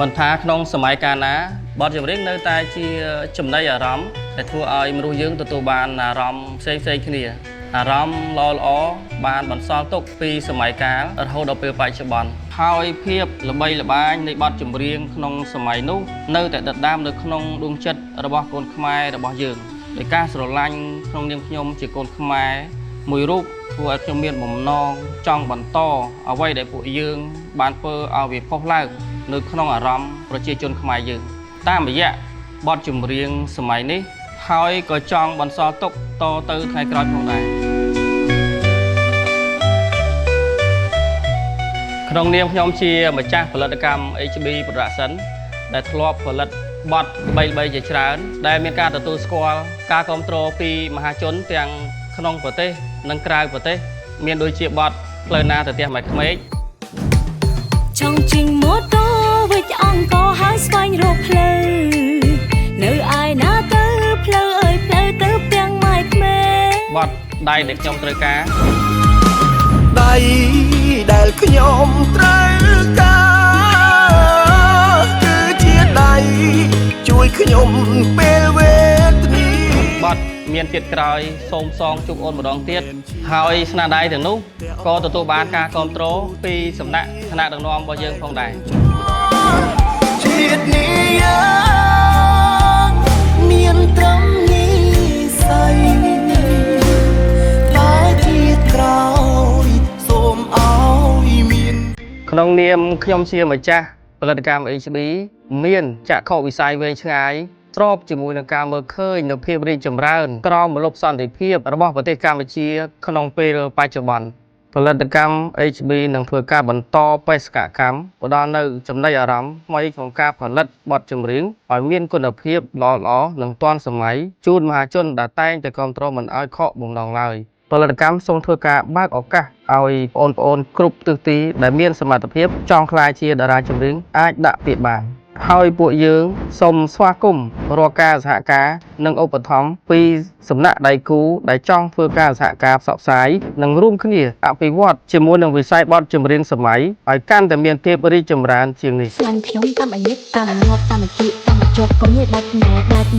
មិនថាក្នុងសម័យកាលណាបទចម្រៀងនៅតែជាចំណីអារម្មណ៍ដែលធ្វើឲ្យមនុស្សយើងទទួលបានអារម្មណ៍ផ្សេងផ្សេងៗគ្នាអារម្មណ៍ល្អល្អៗបានបន្សល់ទុកពីសម័យកាលរហូតដល់ពេលបច្ចុប្បន្នហើយភាពល្បីល្បាញនៃបទចម្រៀងក្នុងសម័យនោះនៅតែដិតដាមនៅក្នុងដួងចិត្តរបស់កូនខ្មែររបស់យើងដោយការស្រឡាញ់ក្នុងនាមខ្ញុំជាកូនខ្មែរមួយរូបធ្វើឲ្យខ្ញុំមានបំណងចង់បន្តអ្វីដែលពួកយើងបានធ្វើឲ្យវាផុសឡើងនៅក្នុងអារម្មណ៍ប្រជាជនខ្មែរយើងតាមរយៈបទចម្រៀងសម័យនេះហើយក៏ចង់បន្សល់ទុកតទៅថ្ងៃក្រោយផងដែរ ក្នុងនាមខ្ញុំជាម្ចាស់ផលិតកម្ម HB Production ដែលធ្លាប់ផលិតបទល្បីៗជាច្រើន ដែលមានការទទួលស្គាល់ការគ្រប់គ្រងពីមហាជនទាំងក្នុងប្រទេសនិងក្រៅប្រទេស មានដូចជាបទផ្លូវណាទៅផ្ទះម៉ែក្មេក ចង់ជិះម៉ូតូវិចអង្គហើយស្វែងរកផ្លូវនៅឯណាទៅផ្លូវអើយផ្លូវទៅផ្ទាំងម៉ែក្មេង បទដៃដែលខ្ញុំត្រូវការ ដៃដែលខ្ញុំត្រូវការគឺជាដៃជួយខ្ញុំពេលវេទនា បទមានទៀតក្រោយសូមសងជួបអូនម្ដងទៀតហើយស្នាដៃទាំងនោះក៏ទទួលបានការគ្រប់គ្រងពីសំណាក់ថ្នាក់ដឹកនាំរបស់យើងផងដែរ ជាតិនេះយើងមានត្រឹមនិស័យតែជាតិក្រោយសូមឲ្យមាន ក្នុងនាមខ្ញុំជាម្ចាស់ផលិតកម្ម HB មានចក្ខុវិស័យវែងឆ្ងាយស្របជាមួយនឹងការមើលឃើញនូវភាពរីកចម្រើនក្រោមម្លប់សន្តិភាពរបស់ប្រទេសកម្ពុជាក្នុងពេលបច្ចុប្បន្នផលិតកម្ម HB នឹងធ្វើការបន្តបេសកកម្មផ្ដល់នូវចំណីអារម្មណ៍ថ្មីក្នុងការផលិតបទចម្រៀងឲ្យមានគុណភាពល្អៗនិងទាន់សម័យជូនមហាជនដែលតែងតែគាំទ្រមិនឲ្យខកបំណងឡើយ ផលិតកម្មសូមធ្វើការបើកឱកាសឲ្យបងប្អូនគ្រប់ទិសទីដែលមានសមត្ថភាពចង់ក្លាយជាតារាចម្រៀងអាចដាក់ពាក្យបានហើយពួកយើងសូមស្វាគមន៍រាល់ការសហការនិងឧបត្ថម្ភពីសំណាក់ដៃគូដែលចង់ធ្វើការសហការផ្សព្វផ្សាយនិងរួមគ្នាអភិវឌ្ឍជាមួយនឹងវិស័យបទចម្រៀងសម័យឲ្យកាន់តែមានភាពរីកចម្រើនជាងនេះ ស្លាញ់ខ្ញុំតាមអាញិតតាមងាប់តាមអាគីតាមជាប់កុំនិយាយដាច់ណែដាច់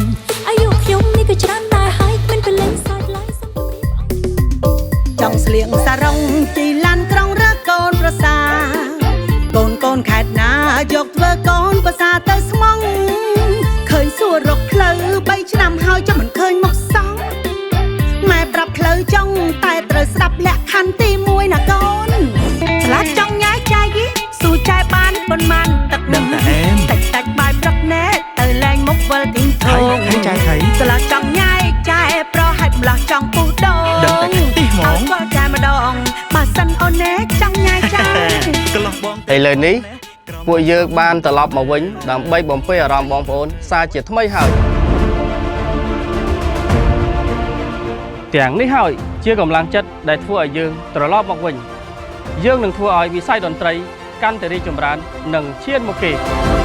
អាយុខ្ញុំនេះក៏ច្រើនដែរហើយគ្មានពេលលេងសើចឡើយសូមជម្រាបអ ចង់ស្លៀងសារងជីឡានក្រុងរើកូនប្រសាកូនកូនខេតណាយកធ្វើកូនប្រសាទៅស្មងឃើញសួររកផ្លូវ3ឆ្នាំហើយចាំមិនឃើញមុខសោះម៉ែប្រាប់ផ្លូវចង់តែត្រូវស្ដាប់លក្ខខណ្ឌទី1ណាកូនស្លាប់ចង់ញ៉ែចែយីស៊ូចែបានប៉ុន្មានទឹក ដឹងតែអែម តិចតិចបាយព្រឹកណែទៅលែងមុខវិលទីធ ថៃ ង ថៃចែថៃ ស្លាប់ចង់ញ៉ែចែប្រហែលម្លោះចង់ពុះដង ដឹងតែខ្ទិះហ្មង ឲ្យស្គាល់ចែម្ដងបើសិនអូនណែចង់ញ៉ែចែ កន្លោះបង ឥឡូវនេះពួកយើងបានត្រឡប់មកវិញដើម្បីបំពេញអារម្មណ៍បងប្អូនសារជាថ្មីហើយទាំងនេះហើយជាកម្លាំងចិត្តដែលធ្វើឲ្យយើងត្រឡប់មកវិញយើងនឹងធ្វើឲ្យវិស័យតន្ត្រីកាន់តែរីកចម្រើននិងឈានមុខគេ។